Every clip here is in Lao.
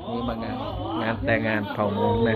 ນີ້ມາງານ ງານແຕ່ງງານເຜົ່າມົ້ງນະ.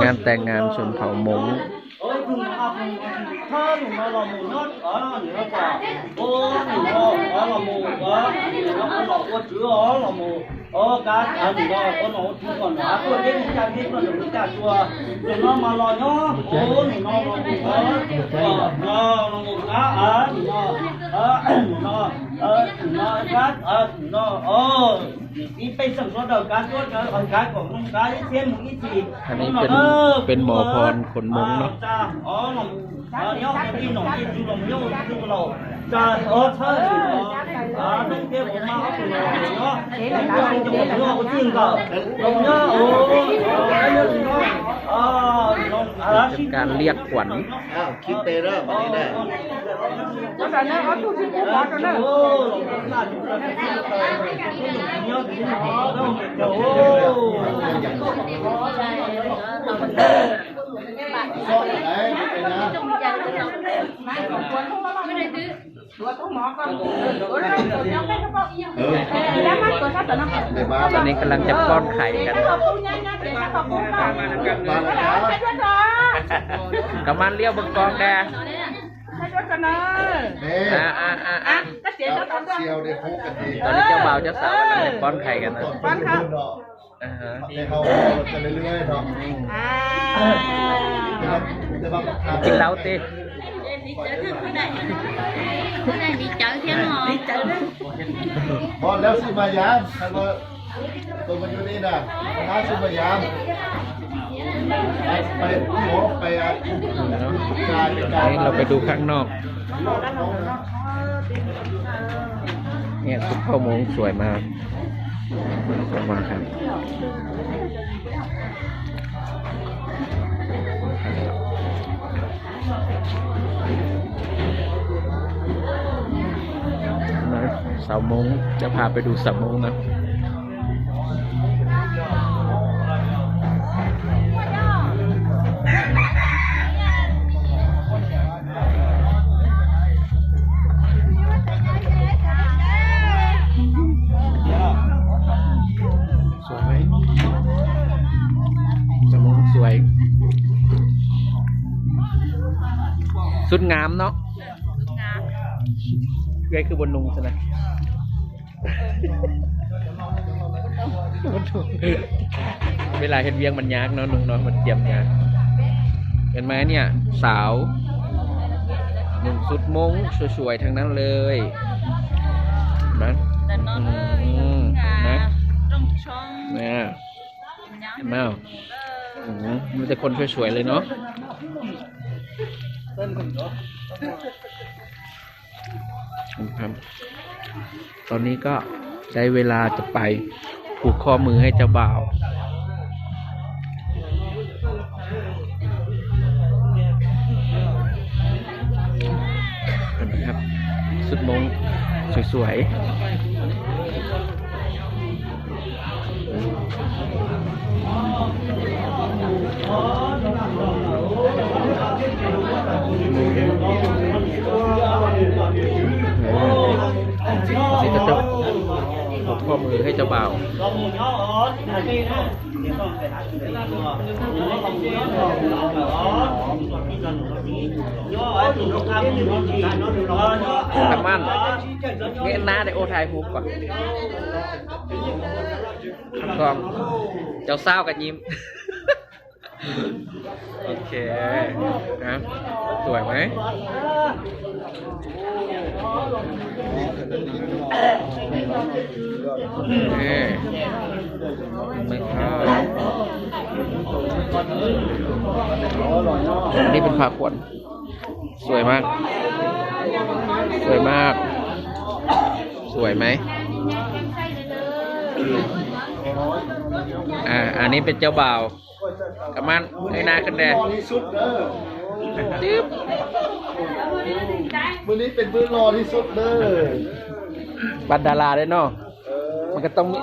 ງານແຕ່ງງານຊົນເຜົ່າມົ້ງ. An ni pen, pen ໝໍພອນ ຄົນມົ້ງເນາະ. ເປັນການລຽກຂວັນ. ອ້າວ ຄິດເຕເດີ ບັດນີ້ເດີ. ຕອນນີ້ກຳລັງຈະປ້ອນໄຂ່ກັນ. ກຳມານລ້ຽວເບິ່ງກ້ອງແດ່. ຕອນນີ້ເຈົ້າບ່າວເຈົ້າສາວກຳລັງຈະປ້ອນໄຂ່ກັນນະ. ອ່າຮະ ໃຫ້ເຮົາເວົ້າກັນເລື້ອຍໆເນາະ. ອ່າ ກິນເຫຼົ້າຕິ? ຜູ້ໃດດີໃຈເທື່ອເນາະ. ບໍ່ແລ້ວຊິມາຢາມ ຄັນວ່າໂຕມາຢູ່ນີ້ນະ ມາຊິມາຢາມ. ໄປ ໄປ ໄປ ໄປ ເຮົາໄປດູຂ້າງນອກ. ເນຍ ຊຸດເຜົ່າມົ້ງສວຍມາກ ສວຍມາກຄັບ. ສາວມົ້ງ ຈະພາໄປດູສາວມົ້ງນະ. ສວຍໄໝ? ສາວມົ້ງສວຍ ຊຸດງາມເນາະ. ເອື້ອຍຄືບໍ່ນຸ່ງຊັ້ນນະ? ເວລາເຮັດວຽກມັນຍາກເນາະ ນຸ່ງເນາະ ມັນກຽມຍາກ. ເຫັນໄໝເນຍ ສາວນຸ່ງຊຸດມົ້ງສວຍໆ ທັງນັ້ນເລີຍ ເຫັນໄໝ? ອືມ ເຫັນໄໝ? ເຫັນໄໝ? ອືມ ມີແຕ່ຄົນສວຍໆ ເລີຍເນາະ. ຕອນນີ້ກໍໄດ້ເວລາຈະໄປຜູກຂໍ້ມືໃຫ້ເຈົ້າບ່າວ. ເຫັນໄໝຄັບ ຊຸດມົ້ງສວຍໆ. ນີ້ເຂົາຈະຜູກຂໍ້ມືໃຫ້ເຈົ້າບ່າວ. ກຳມານ ເງຍໜ້າໄດ້ ໂອ້ ຖ່າຍຮູບກ່ອນ. ກ້ອງ ເຈົ້າສາວກໍຍິ້ມ. โอเคนะ สวยไหม นี่ หมึกทอด อันนี้เป็นผักขวัญ สวยมาก สวยมาก สวยไหม อ่า อันนี้เป็นเจ้าบ่าว กำมัน เงยหน้าขึ้นแด่ หล่อที่สุดเด้อ จึ๊บ มื้อนี้เป็นมื้อหล่อที่สุดเด้อ บัดดาราเด้เนาะ เออ มันก็ต้องมี